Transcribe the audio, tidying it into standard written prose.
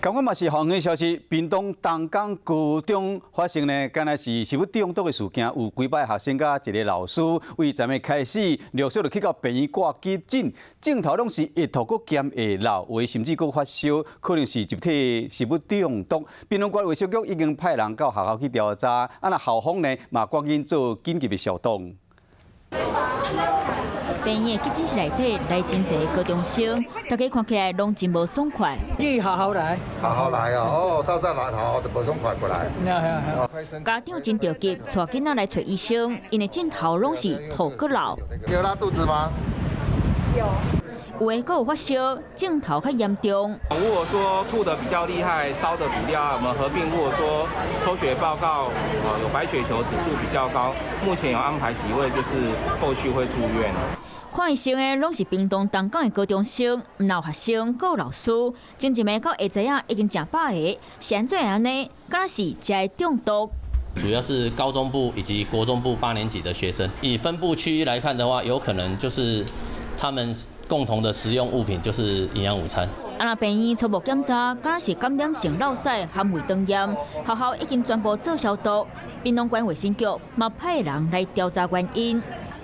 仝款嘛是校園消息，屏東東港高中發生呢，敢若是食物中毒的事件，有幾百學生佮一个老師，對昨暝開始陸續就去到病院掛急診，症頭攏是會吐閣兼會漏，有的甚至閣發燒，可能是集體食物中毒。屏東縣衛生局已經派人到學校去調查，啊若校方呢嘛趕緊做緊急的消毒。病院急診室內底來真濟高中生，大家看起來攏真無爽快。去學校來，學校來哦，哦，到這來學校就無爽快過來。家長真著急，帶囡仔來揣醫生，𪜶的症頭攏是吐閣漏。有拉肚子嗎？有。有的閣有發燒，症頭較嚴重。如果說吐得比較厲害，燒得比較，我們合併如果說抽血報告有白血球指數比較高，目前有安排幾位就是後續會住院。看醫生的攏是屏東東港的高中生，毋但學生，閣有老師。前一暝到下知影已經成百个，是按怎會按呢？敢若是食的中毒。主要是高中部以及國中部八年級的學生。以分布區域來看的話，有可能就是他們共同的食用物品就是營養午餐。啊，若病院初步檢查，敢若是感染性落屎含胃腸炎，學校已經全部做消毒。屏東縣衛生局嘛派人來調查原因。